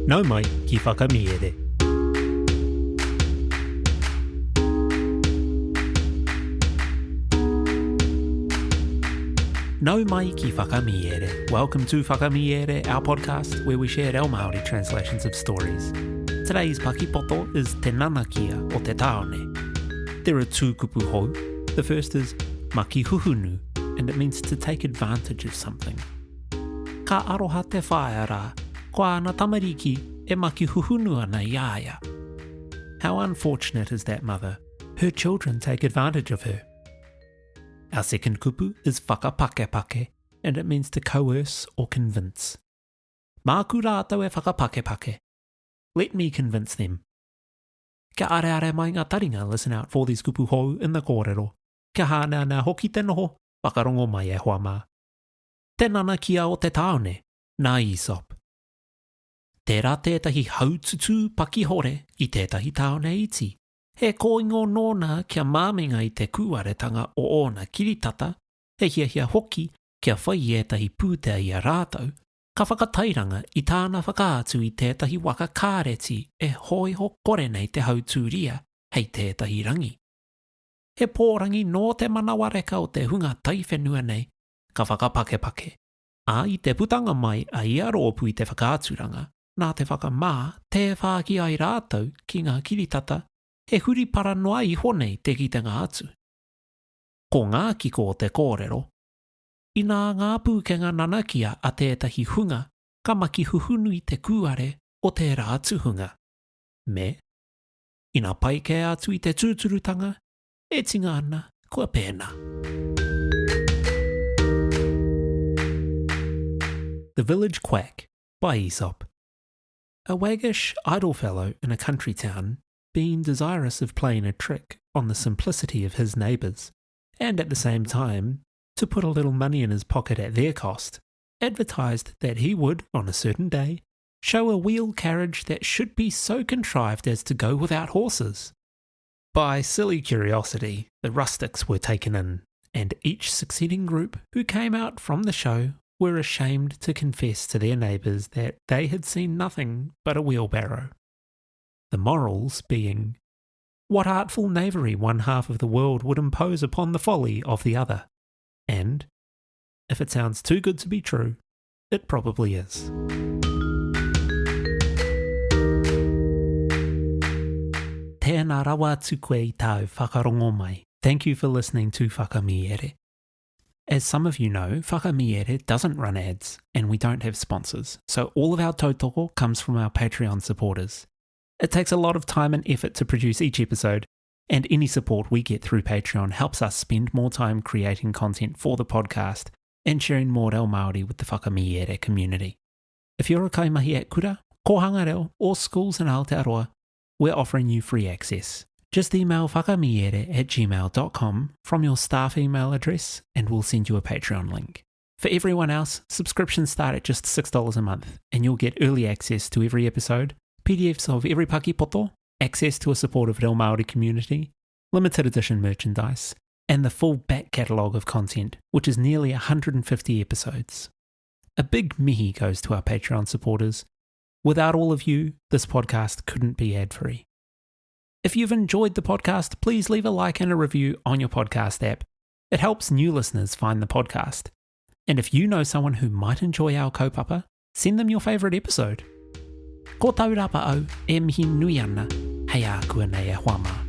Nau mai ki Whakamiere. Nau mai ki Whakamiere. Welcome to Whakamiere, our podcast where we share reo Māori translations of stories. Today's pakipoto is Te Nanakia o Te Tāone. There are two kupu hou. The first is makihuhunu, and it means to take advantage of something. Ka aroha te whaea rā, ko āna tamariki e makihuhunu ana i a ia. How unfortunate is that mother? Her children take advantage of her. Our second kupu is whakapakepake, and it means to coerce or convince. Māku rātou e whakapakepake. Let me convince them. Kia areare mai ngā taringa listen out for these kupu hou in the kōrero. Kia hāneanea hoki te noho, whakarongo mai e hoa mā. Te nanakia o te tāone, nā Aesop. Tērā tētahi haututū pakihore i tētahi tāone iti. He kōingo nōna kia māminga i te kūaretanga o ōna kiritata, he hiahia hoki kia whai i ētahi pūtea i a rātou, ka whakatairanga i tāna whakaatu i tētahi waka kāreti e hōiho kore nei te hautūria hei tētahi rangi. He pōrangi nō te manawareka o te hunga taiwhenua nei ka whakapakepake, ā, i te putanga mai a ia rōpū i te whakaaturanga, nā te whakamā, tē whāki ai rātou ki ngā kiritata, he huripara noa iho nei te kitenga atu. Ko ngā kiko o te kōrero, inā ngā pūkenga nanakia a tētahi hunga ka makihuhunu i te kūare o tērā atu hunga, me, ina pai kē atu i te tūturutanga, E tinga ana, kua pēnā. The Village Quack by Aesop. A waggish, idle fellow in a country town, being desirous of playing a trick on the simplicity of his neighbours, and at the same time to put a little money in his pocket at their cost, advertised that he would, on a certain day, show a wheel carriage that should be so contrived as to go without horses. By silly curiosity, the rustics were taken in, and each succeeding group who came out from the show were ashamed to confess to their neighbours that they had seen nothing but a wheelbarrow. The morals being, what artful knavery one half of the world would impose upon the folly of the other, and, if it sounds too good to be true, it probably is. Tēnā rawa atu koe i tāu whakarongo mai. Thank you for listening to Whakamiere. As some of you know, Whakamiere doesn't run ads and we don't have sponsors, so all of our tautoko comes from our Patreon supporters. It takes a lot of time and effort to produce each episode, and any support we get through Patreon helps us spend more time creating content for the podcast and sharing more reo Māori with the Whakamiere community. If you're a kaimahi at kura, kōhanga reo, or schools in Aotearoa, we're offering you free access. Just email whakamiere at gmail.com from your staff email address and we'll send you a Patreon link. For everyone else, subscriptions start at just $6 a month and you'll get early access to every episode, PDFs of every pakipoto, access to a supportive reo Māori community, limited edition merchandise, and the full back catalogue of content, which is nearly 150 episodes. A big mihi goes to our Patreon supporters. Without all of you, this podcast couldn't be ad free. If you've enjoyed the podcast, please leave a like and a review on your podcast app. It helps new listeners find the podcast. And if you know someone who might enjoy our kaupapa, send them your favourite episode. Ko taurapa au e mihi nui ana, hei ākuanei e hoa mā.